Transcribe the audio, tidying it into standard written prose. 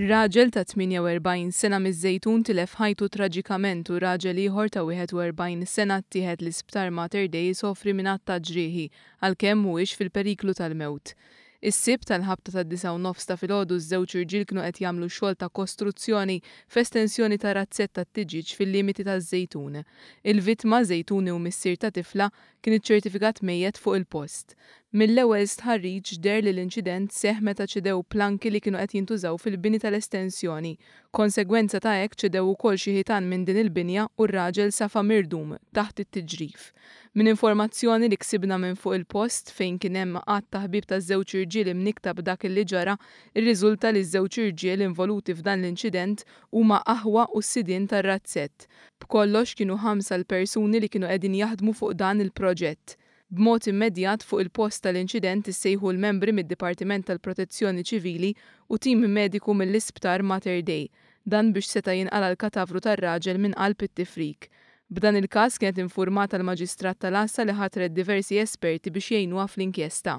Raġel ta' 48 sena miż-Żejtun tilef ħajtu traġikament u raġel ieħor ta' 41 sena ttieħed l-Isptar Mater Dei isofri minn għadd ta' ġrieħi għalkemm mhuwiex fil-periklu tal-mewt. Is-Sibt għall-ħabta tad-disgħa u nofs ta' filgħodu ż-żewġ irġiel kienu qed jagħmlu xogħol ta' kostruzzjoni f'estensjoni ta' razzett tat-tiġieġ fil-limiti taż-Żejtun. Il-vittma, Żejtuni u missier ta' tifla, kien iċċertifikat mejjet fuq il-post. Mill-ewwel stħarriġ deher li l-inċident seħħ meta ċedew planki li kienu qed jintużaw fil-bini tal-estensjoni. Konsegwenza ta' hekk ċedew ukoll xi ħitan minn din il-binja u r-raġel safa mirdum taħt it-tiġrif. Minn informazzjoni li ksibna minn fuq il-post, fejn kien hemm għadd ta' ħbieb taż-żewġ irġiel imnikkta b'dak li ġara, irriżulta li ż-żewġ irġiel involuti f'dan l-inċident huma aħwa u s-sidien tar-razzett. B'kollox kienu ħamsa l-persuni li kienu qegħdin jaħdmu fuq dan il-proġett. B'mod immedjat fuq il-post tal-inċident issejħu l-membri mid-Dipartiment tal-Protezzjoni Ċivili u tim mediku mill-Isptar Mater Dei. Dan biex seta' jinqala' l-katavru tar-raġel minn qalb it-tifrik. B'dan il-każ kienet infurmata l-Maġistrat tal-Għassa li ħatret diversi esperti biex jgħinuha fl-inkjesta.